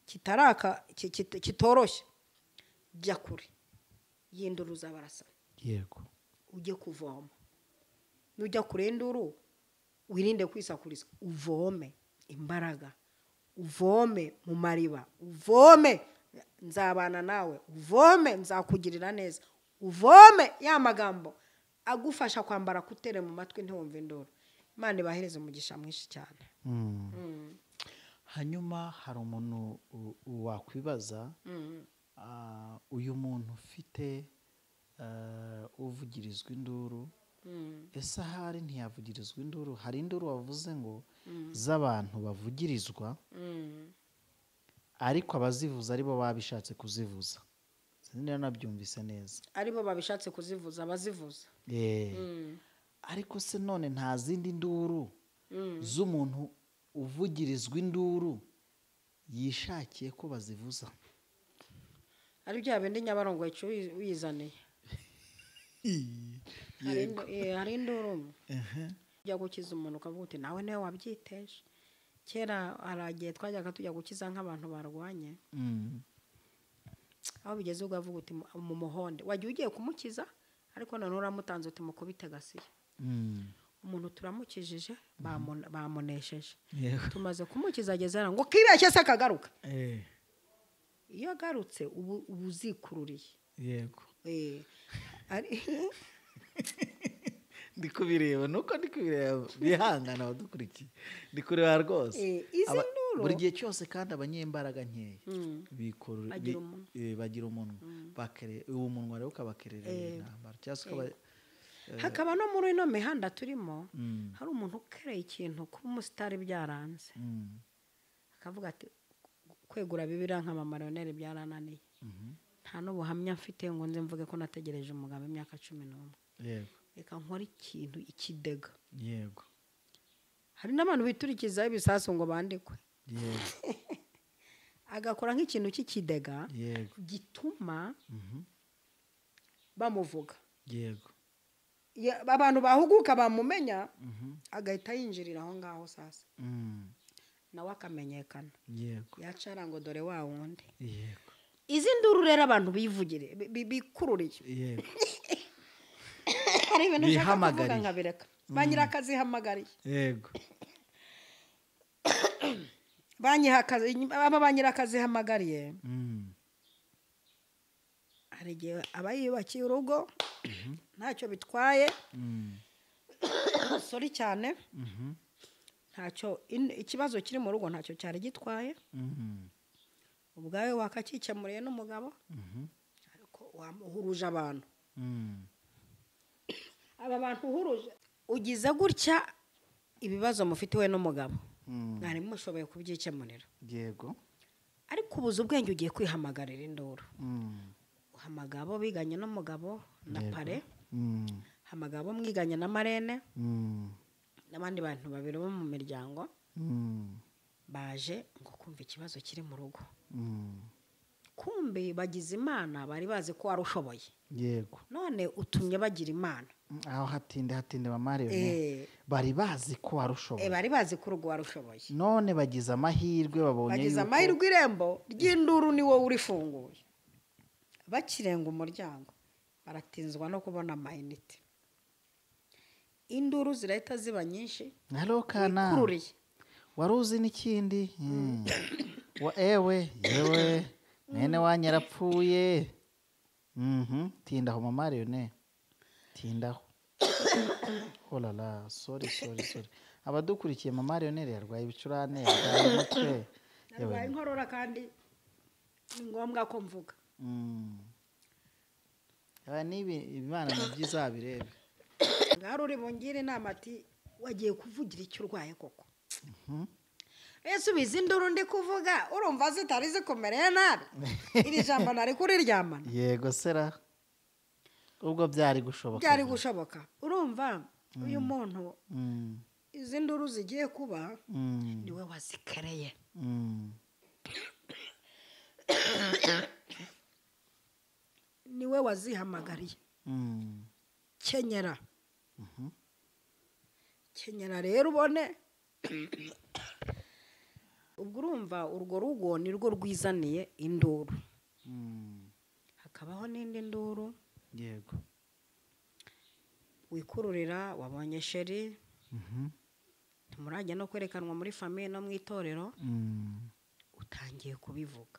kitaraka kitoroshye, jya kure y'induru z'abarasana. Yego, ujye kuvoma. Nujya kure y'induru wirinde kwisakuriza, uvome imbaraga. Uvome mu mariba, uvome nzabana nawe, uvome nzakugirira neza, uvome ya magambo agufasha kwambara kutere mu matwi ntiwumve induru. Imana ibahereze umugisha mwinshi cyane. Hanyuma hari umuntu wakwibaza, uyu muntu ufite uvugirizwa induru, ese ahari ntiyavugirizwa induru? Hari induru wavuze ngo z'abantu bavugirizwa, ariko abazivuza aribo babishatse kuzivuza. Sinzi niba nabyumvise neza. Aribo babishatse kuzivuza, abazivuza. Ariko se none nta zindi nduru z'umuntu uvugirizwa induru yishakiye ko bazivuza? Ari bya bindi Nyabarongo wizaniye. Hari induru ujya gukiza umuntu ukavuga uti nawe niwe wabyiteje. Kera haragiye twajyaga tujya gukiza nk'abantu barwanye, aho bigeze ugavuga uti mu muhonde wagiye ugiye kumukiza, ariko none uramutanze uti mukubite gasiya. Umuntu turamukijije, bamunesheje, tumaze kumukiza ageze ngo kibeshye se akagaruka. Iyo agarutse ubu uzikururiye. Yego. Ndi kubireba, nuko ndi kubireba bihangana abadukurikiye, ndi kureba rwose buri gihe cyose. Kandi abanyembaraga nkeya bagira umunwa, uwo munwa rero ukabakererera intambara. Hakaba no muri ino mihanda turimo hari umuntu ukereye ikintu kuba umusitari byaranze, akavuga ati kwegura Bibiliya nka mama Lionel byarananiye, nta n'ubuhamya mfite ngo nze mvuge ko nategereje umugabo imyaka 11. Yego. Reka nkore ikintu ikidega. Yego. Hari n'abantu biturikizaho ibisasu ngo bandikwe. Yego. Agakora nk'ikintu cy'ikidega gituma bamuvuga. Yego. Abantu bahuguka bamumenya, agahita yinjirira aho ngaho sasa, nawe akamenyekana. Yego. Yacara ngo dore wa wundi. Yego. Izi nduru rero abantu bivugire bikururiye. Yego. Hari ibintu nshaka kuvuga nkabireka. Ba nyirakazihamagariye. Yego. Aba ba nyirakazihamagariye. Hari igihe aba yiyubakiye urugo ntacyo bitwaye, sorry cyane, ntacyo ikibazo kiri mu rugo ntacyo cyari gitwaye, ubwawe wakakikemuriye n'umugabo, ariko wamuhuruje abantu. Aba bantu uhuruje ugize gutya ibibazo mufite we n'umugabo, mwari mushoboye kubyikemurira. Yego. Ariko ubuze ubwenge ugiye kwihamagarira induru. Hamagabo biganye n'umugabo na pare, hamagabo mwiganye na marene, n'abandi bantu babiri bo mu miryango, baje ngo kumva ikibazo kiri mu rugo. Kumbe bagize Imana bari bazi ko warushoboye. Yego. None utumye bagira Imana. Aho hatinde mama Lionel. Bari bazi ko warushoboye. Bari bazi ko urugo warushoboye. None bagize amahirwe babonye yuko bagize amahirwe irembo ry'induru ni wowe urifunguye. Bakirenga umuryango baratinzwa no kubona amayinite. Induru zirahita ziba nyinshi. Narokana. Waruzi n'ikindi. Wa ewe yewe mwene wanyu yarapfuye. Tindaho mama Lionel. Tindaho. Oh la la, sorry. Abadukurikiye mama Lionel yarwaye ibicurane, yarwaye umutwe. Yarwaye inkorora kandi ni ngombwa ko mvuga. Aba nibi Imana nabyizabirebe. Ngaro uri bongire inama ati wagiye kuvugira icyo urwaye koko. Yesu bizi induru ndi kuvuga urumva zitari zikomereye nabi. Iri jambo nari kuriryamana. Yego sera. Ubwo byari gushoboka. Byari gushoboka. Urumva uyu muntu izi nduru zigiye kuba niwe wazikereye. Niwe wazihamagariye. Kenyera. Kenyera rero ubone. Ubwo urumva urwo rugo ni rwo rwizaniye induru. Hakabaho n'indi nduru. Yego. Wikururira wabonye sheri. Ntimurajya no kwerekanwa muri famille no mu itorero, utangiye kubivuga.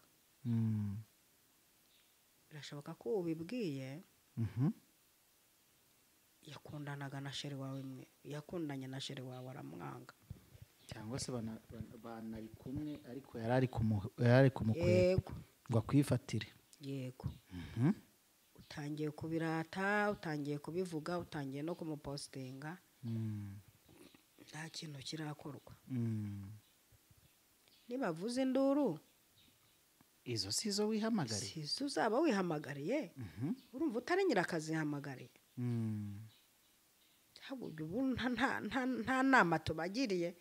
Birashoboka ko ubibwiye yakundanaga na chéri wawe, mwe yakundanye na chéri wawe aramwanga, cyangwa se banari kumwe ariko yari ari kumukwega ngo akwifatire. Yego. Utangiye kubirata, utangiye kubivuga, utangiye no kumupostinga, nta kintu kirakorwa. Nibavuze induru, izo si zo wihamagariye, si zo uzaba wihamagariye. Urumva utari nyirakazihamagariye. Nta nama tubagiriye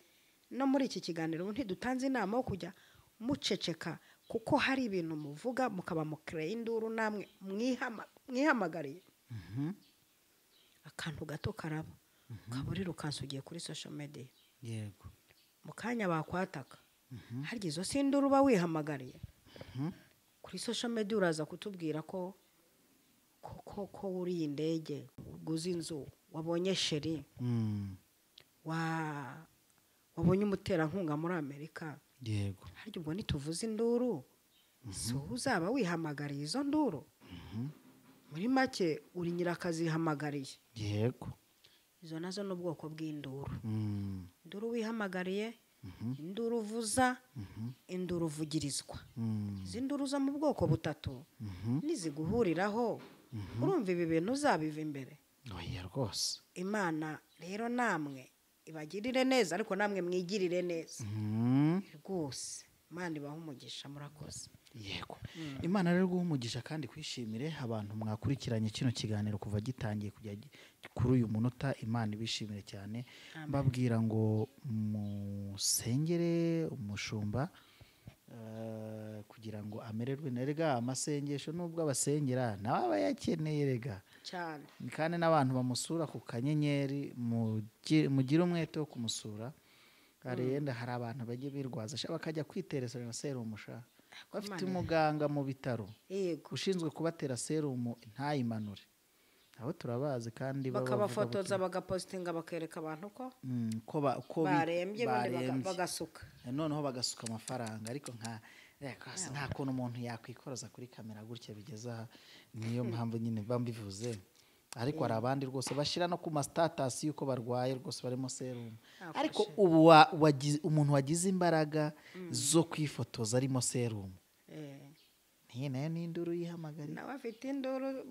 no muri iki kiganiro, ubu ntidutanze inama yo kujya muceceka, kuko hari ibintu muvuga mukaba mukereye induru namwe mwihamagariye. Akantu gato karaba kaburira ukansugiye kuri social media. Yego. Mu kanya bakwataka, harya izo si induru uba wihamagariye? Kuri social media uraza kutubwira ko ko wuriye indege, uguze inzu, wabonye chéri, wabonye umuterankunga muri Amerika. Yego. Harya ubwo nituvuze induru, si wowe uzaba wihamagariye izo nduru? Muri make uri nyirakazihamagariye. Yego. Izo nazo ni ubwoko bw'induru. Induru wihamagariye, induru uvuza, induru uvugirizwa. Izi nduru zo mu bwoko butatu niziguhuriraho, urumva ibi bintu uzabiva imbere? Oya rwose. Imana rero namwe ibagirire neza, ariko namwe mwigirire neza rwose. Imana ibahe umugisha, murakoze. Yego. Imana rero guha umugisha kandi kwishimire abantu mwakurikiranye kino kiganiro kuva gitangiye kujya kuri uyu munota. Imana ibishimire cyane. Mbabwira ngo musengere umushumba kugira ngo amererwe neza. Amasengesho nubwo abasengera nawe aba yakeneye rega cyane, kandi n'abantu bamusura ku kanyenyeri mugire umwete wo kumusura. Yenda hari abantu bajye birwaza bakajya kwiteresa na serumu, sha bafite umuganga mu bitaro ushinzwe kubatera serumu ntayimanure, abo turabazi, kandi bakabafotoza bagapostinga bakereka abantu ko barembye, bagasuka noneho bagasuka amafaranga. Ariko nka nta kuntu umuntu yakwikoroza kuri kamera gutya bigeza, niyo mpamvu nyine bambivuze. Ariko hari abandi rwose bashyira no ku ma status yuko barwaye rwose barimo serumu. Ariko ubu umuntu wagize imbaraga zo kwifotoza arimo serumu, ntiye nayo ni induru yihamagariye, nawe afite induru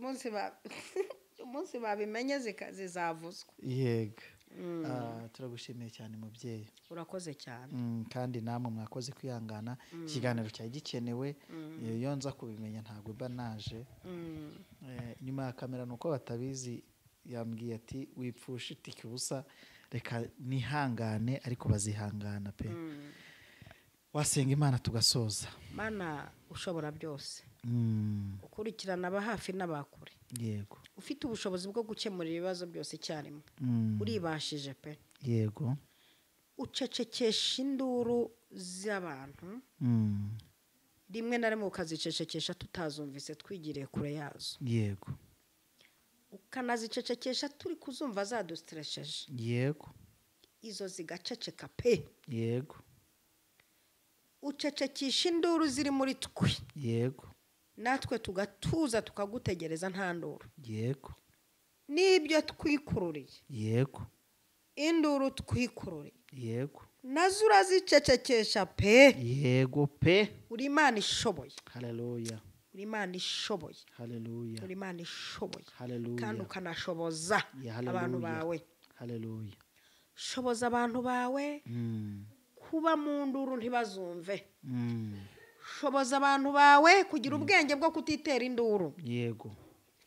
umunsi babimenye zizavuzwa. Yego. Turagushimiye cyane mubyeyi, urakoze cyane. Kandi namwe mwakoze kwihangana, ikiganiro cyari gikenewe. Iyo nza kubimenya ntabwo mba naje. Nyuma ya kamera nuko batabizi, yambwiye ati wipfusha itike ubusa, reka nihangane, ariko bazihangana pe. Wasenga Imana tugasoza. Mana ushobora byose, ukurikirana aba hafi n'abakure. Yego. Ufite ubushobozi bwo gukemura ibibazo byose icyarimwe, uribashije pe. Yego. Ucecekesha induru z'abantu, rimwe na rimwe ukazicecekesha tutazumvise, twigiriye kure yazo. Yego. Ukanazicecekesha turi kuzumva zadustresheje. Yego. Izo zigaceceka pe. Yego. Ucecekesha induru ziri muri twe. Yego. Natwe tugatuza tukagutegereza nta nduru. Yego. Nibyo twikururiye. Yego. Induru twikururiye. Yego. Nazo urazicecekesha pe. Yego pe. Uri Imana ishoboye. Haleluya. Uri Imana ishoboye. Haleluya. Uri Imana ishoboye. Haleluya. Kandi ukanashoboza abantu bawe. Haleluya. Shoboza abantu bawe kuba mu nduru ntibazumve. Shoboza abantu bawe kugira ubwenge bwo kutitera induru. Yego.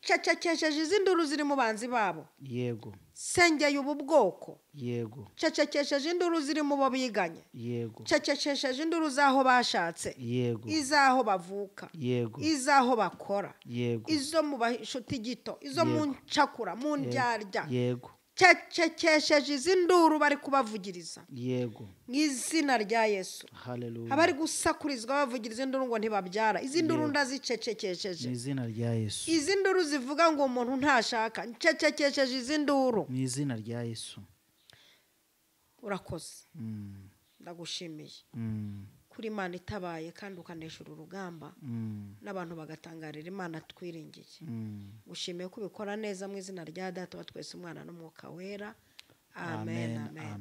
Cecekesheje izi nduru ziri mu banzi babo. Yego. Sengeye ubu bwoko. Yego. Cecekesheje induru ziri mu bo biganye. Yego. Cecekesheje induru z'aho bashatse. Yego. Iz'aho bavuka. Yego. Iz'aho bakora. Yego. Izo mu bashuti gito, izo mu ncakura, mu ndyarya. Yego. Cecekesheje izi nduru bari kubavugiriza. Yego. Mu izina rya Yesu. Haleluya. Abari gusakurizwa bavugiriza induru ngo ntibabyara, izi nduru ndazicecekesheje mu izina rya Yesu. Izi nduru zivuga ngo umuntu ntashaka, ncecekesheje izi nduru mu izina rya Yesu. Urakoze, ndagushimiye kuri Imana itabaye kandi ukaneshura urugamba, n'abantu bagatangarira Imana twiringiye. Gushimiye ko ubikora neza mu izina rya Data wa twese, Umwana n'Umwuka Wera. Amen, amen.